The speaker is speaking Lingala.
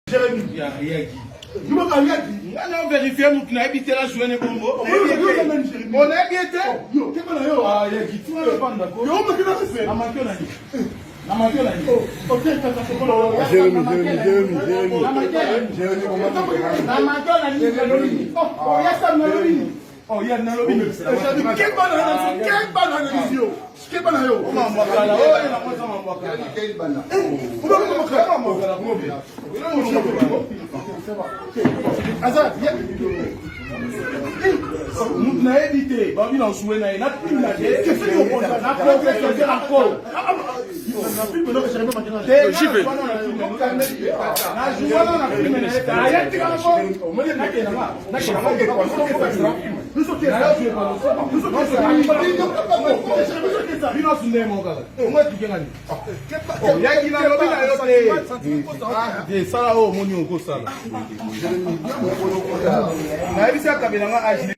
Jérémy. Ya yaki. Yo ba yaki. Nga na vérifier mutu nayebi te na jouer ne bongo. Onayebi ete. Yo, keba na yo. Ah yaki, tu vas vendre ko. Yo ma kina respect. Na manque na ni. Na manque na ni. Ok, tata sokolo. Jérémy, Jérémy, Jérémy, Jérémy. Na manque na ni. Jérémy, Na manque na ni. Oh, ya sa na lobi. Oh ya na lobi. Keba na yo, keba na yo. Keba na yo. Mambakala, oyo na mweza mambakala. Eh, Mambakala kobe. Aza, ya. Mutu nayebi te, babi na jouer na ye, na pinda te. Na progresse te encore. Sala oyo omoni okosala, nayebisi akabelanga age.